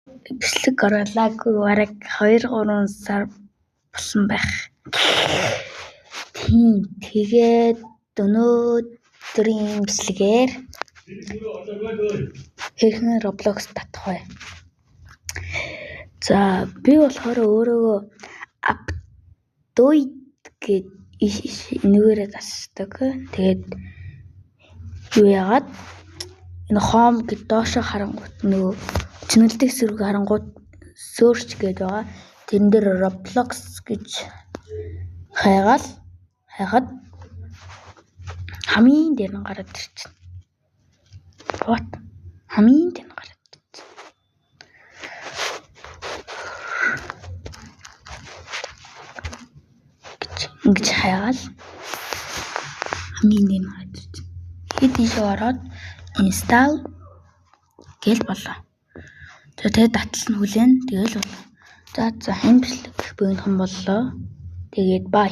Бичлэг оруулаагүй бараг 2 3 сар болсон байх. Тийм, тэгээд өнөөдрийн бичлэгээр хэрхэн Roblox татах вэ? За, би болохоор өөрөөгөө Aptoide гэд энүүгээрээ тасдаг. Тэгээд юу яагаад энэ home гэд доошо харангуут нөгөө чэнэлдэг сэрэг харангуут search гээд байгаа. Тэрэн дээр Roblox гэж хайгаал хайхад хамгийн дээр нь гараад ирчихнэ. What? Хамгийн дээр нь гараад ирчихнэ. Гэж ингэж хайгаал хамгийн дээр нь гараад ирчихнэ. Тэгээд тийшээ ороод install гэл болоо. За, тэгээд татал нь хүлээн, тэгэл болоо. За, энэ бичлэг богинохон боллоо. Тэгээд bye.